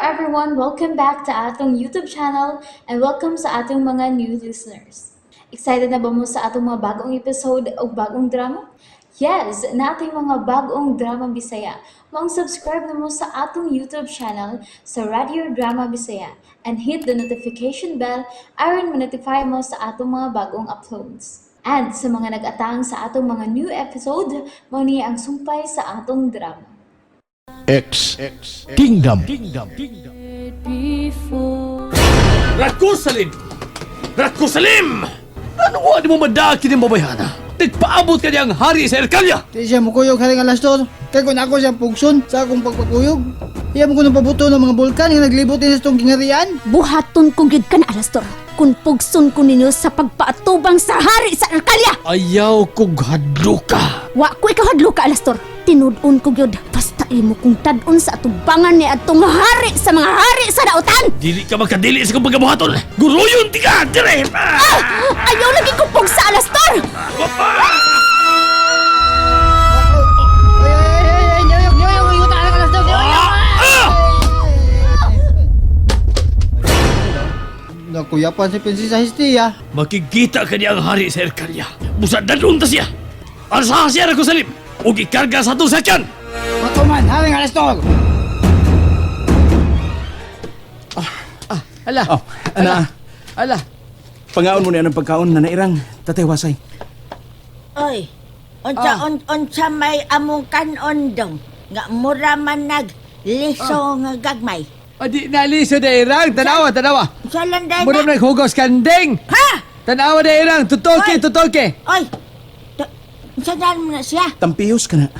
everyone! Welcome back to atong YouTube channel and welcome sa atong mga new listeners. Excited na ba mo sa atong mga bagong episode o bagong drama? Yes, nating mga bagong drama Bisaya. Maong subscribe na mo sa atong YouTube channel sa Radio Drama Bisaya and hit the notification bell aron ma-notify mo sa atong mga bagong uploads. And sa mga nag-atang sa atong mga new episode, mao ni ang sumpay sa atong drama. X Kingdom. Ratko Salim! Ratko Salim! Ano wa di mo madaki ni babayhana? Nagpaabot ka niyang hari sa Erkalya! Di siya mukuyog haring alas dos. Kay kung ako siyang pugson sa akong pagpakuyog. Iya mo kuno pabuto ng mga bulkan nga naglibot din sa itong gingharian. Buhaton ko gyud ka na, Alastor. Kung pugson ko ninyo sa pagpaatubang sa hari sa Arcalia. Ayaw kog hadluka! Wa ko ikaw hadlo ka, Alastor. Tinud-on ko gyud. Basta imo kong tad-on sa atubangan ni atong hari sa mga hari sa dautan. Dili ka makadili sa kong pagkabuhaton! Guruyon ti ka! Dire! Ah! Ayaw lagi ko pugsa, Alastor. Ay, ay, ay, ay, niyuyog, niyuyog, yuta ng alas dos, niyuyog! Ah! Nakuyapan si Prinsesa Hestia. Makikita ka niya ang hari sa Erkalya. Busa dadun ta siya! Arsaha siya Ratko Salim! Ug ikarga sa atong sakyan! Matuman, haring alas dos! Ala! Oh, ana, Ala! pangaon mo ni anong pagkaon na nairang Tatay Wasay. Oy, unsa unsa may among kanon dong nga mura man nag liso nga gagmay. Adi naliso na irang! Tanawa, tanawa! Unsa lang dai Mura na? naghugos kanding! Ha? Tanawa na irang! Tutoke, Oy! tutoke! Oy. Unsa na mo na siya? Tampiyos ka na.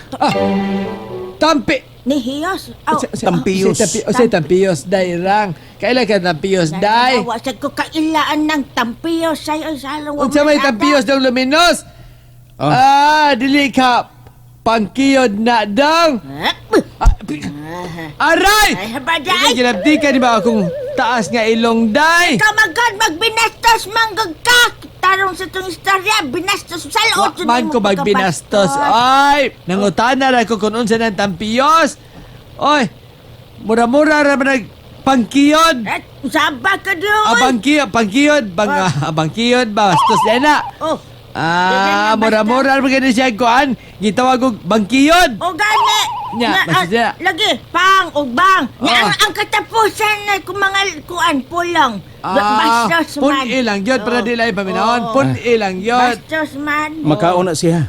Tampi! Ni Hiyos. Aw. Tampiyos. Osay tampiyos, dairang. Kailan ka tampiyos, day? Wa sa ko kailaan ng tampiyos say oy salong wa Unsa may man ada. tampiyos dong luminos? Ah. Ah, dili ka pangkiyod na dong. Ha? Ah, aray! Ay, baday. Hindi ginabdi ka di ba akong taas nga ilong, day? Ikaw magod magbinastos manggag ka. Tarong sa tong istorya binastos Wa salot jud man nimo ko magbinastos. pagkabastos. Ay, nangutana ra ko kung unsa nang tampiyos. Oy, mura-mura ra man nag pangkiyod. Eh, saba ka doon. Abangkiyod, pangkiyod, bang, abangkiyod, bastos na. Oh, Ah, mura-mura ra gani siya kuan. Gitawag og bangkiyod. O gani. Nya, Nga, basta siya. Lagi, pang o bang. Nya, Ah. ang katapusan na kung mga kuan pulong. Ah, Bastos pun man. ilang yun, para Oh. di lang paminahon. Oo. Pun ilang yun. Bastos man. Makaon na siya.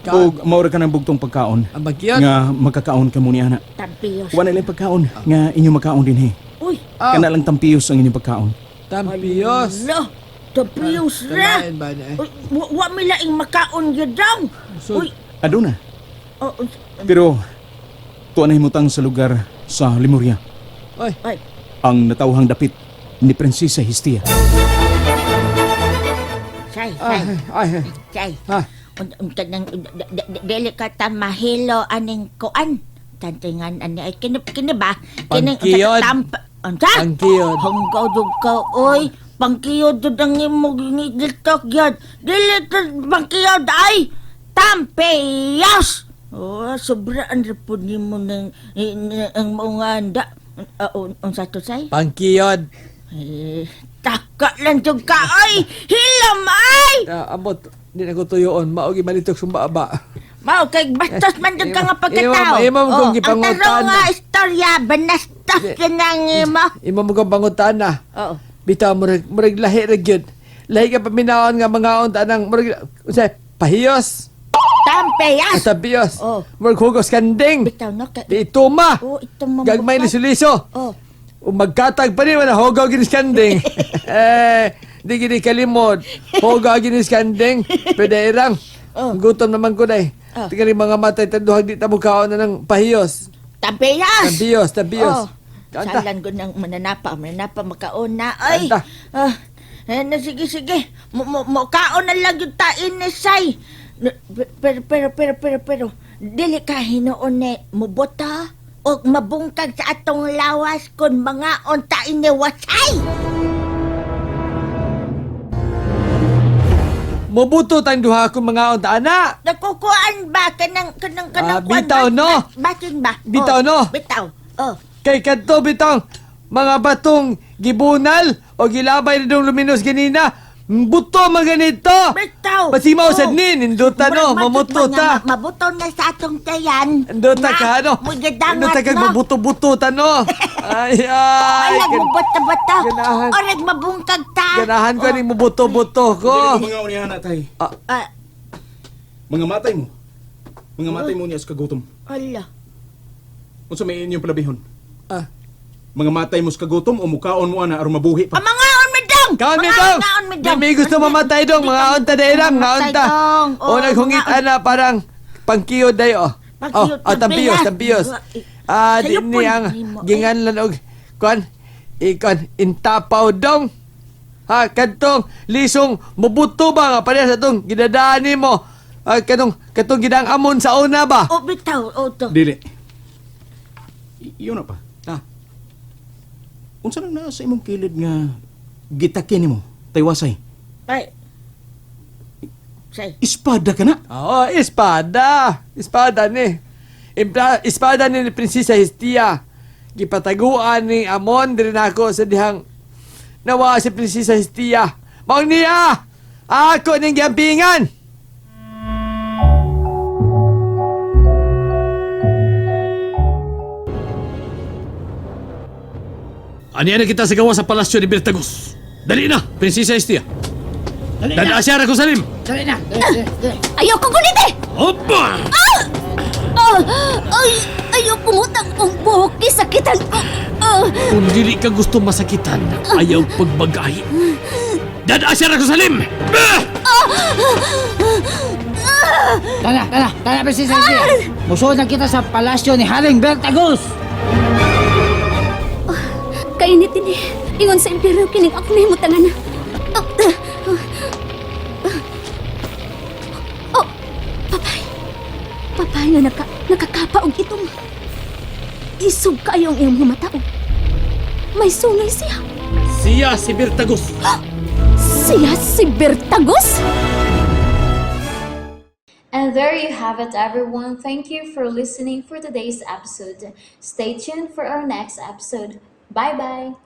Kaon. Og maura ka ng bugtong pagkaon. Ang bangkiyod? Nga makakaon ka mo ni ana. Tampiyos. Wa na lang pagkaon nga inyo makaon din he. Uy, Ah. Kana lang tampiyos ang inyong pagkaon. Tampiyos. lo. Tampiyos ra. Kalain ba niya eh? Uy, wa mi laing makaon yun daw. So- Uy, Aduna. oh, Pero tuwa na himutang sa lugar sa Lemuria Oy, ay, ang natawhang dapit ni Prinsesa Hestia. say, say, ay, ay. say. Ah. Unta nang dili ka ta mahilo aning kuan. Tantingan ani ay kini kini ba? Kining unsa Pangkiyod. ka unsa? Pangkiyod. Hanggaw jud ka oy. Pangkiyod jud ang imo ginitok gyud. Dili ta pangkiyod ay tampiyos. Oh, sobra ang repod nimo ng ang mga anda. Unsa to say? Pangkiyod. Eh, taka lang jud ka oy. Hilam ay. Ah, amot, di na ko tuyoon. Maogi malitok sumba ba. Mao kay bastos man jud ka nga pagkatao. Imo- imo mo kong Oh, ang gipangutan. tarong nga istorya banastos ka nang imo. Imo mo kong pangutana. Oo. Bitaw murag murag lahi ra gyud. Lahi ka paminawon nga mga unta nang murag unsay pahiyos, Tampeyas. tampiyos. Oh. Murag hugos kanding. Bitaw no kay Di ituma. Oh, ito mo. Gagmay liso-liso. Oh. Ug magkatag pa ni man hugaw ginis kanding. Eh, di gini kalimod. Hugaw ginis kanding. Pwede irang. Oh. Gutom naman ko day. Oh. Tingali mga matay tanduhag di ta mukaon na ng pahiyos. Tampeyas. Tampiyos, tampiyos. Oh. Kanta. Salan ko ng mananapa, mananapa makauna. Ay. Kanta. Ah, eh, na sige sige. Mo mo mo kaon na lang yung tain ni say. Pero pero pero pero pero dili ka hinuon ni mobota o mabungkag sa atong lawas kun mga unta ini wasay. Mobuto tayong duha kung mga unta ana. Nakukuan ba kanang kanang kanang Ah, bitaw, kuan ba? no? Bakin ba? Bitaw, Oh, no? Bitaw. Oh. Kay kadto bitong mga batong gibunal o gilabay ni dong luminos ganina. Buto man ganito. Bitaw. Pasimaw Oh. sad ni ninduta no, Murag mamuto matut man ta. nga Mabuto na sa atong tayan. Nindota Na, ka ano? Mugadangat Nindota kag no. mabuto-buto ta no. Ay ay. Alag mo bata-bata. Ganahan. Orag mabungkag ta. Ganahan ko ning mabuto-buto ko. Dili ko mga unihan na tay. Ah, Mga matay mo. Mga matay mo niya sa kagutom. ala. Unsa may inyong palabihon? Ah. Mga matay mo sa kagutom o mukaon mo ana aron mabuhi pa. Ah, mangaon mi dong. Kaon mi dong. Mangaon mi dong. Di may gusto mamatay dong, mga unta dahil lang, mga Mamatay unta. dong. O Oo, naghungit mga- ana parang pangkiyod dayo. Oh, Pangkiyod, oh, tampiyos, tampiyos. tampiyos. Ah, di Sayo ni po, ang di mo, eh. ginganlan og kuan ikon intapaw dong. Ha, kadtong lisong mubuto ba nga parehas atong gidadaan nimo. Ah, katong katong gidang amon sa una ba? Oh, bitaw, oh, to. Dili. Yun na pa. Ah, Unsa nang naa sa imong kilid nga gitake nimo? Taywasay. Ay. Say. Espada ka na. Oo, espada. Espada ni. Espada ni Prinsesa Hestia. Gipataguan ni Amon diri nako sa dihang nawa si Prinsesa Hestia. Maong niya! Ako ning giampingan! Ani na kita sa gawa sa palasyo ni Bertagos. Dali na, Prinsesa Hestia. Dali na. Dada siya Salim. Dali na. Dali, dali, dali. Ayoko gunite! Opa! Ah, ay, ayoko mutang ang buhok sakitan ko. Ah, Kung dili ka gusto masakitan, ayaw pagbagahi. Dada siya Salim! Ah! Tara, tara, tara, Prinsesa Hestia. Musuod na kita sa palasyo ni Haring Bertagus. Kainit ini. Ingon sa imperyo kining ako na himutangan na. Ah, ah, ah. Oh, papay. Papay nga nakakapa og itom. Isog kayo ang iyong mga mata. og may sungay siya. Siya si Bertagos. Siya si Bertagos? And there you have it, everyone. Thank you for listening for today's episode. Stay tuned for our next episode. Bye bye.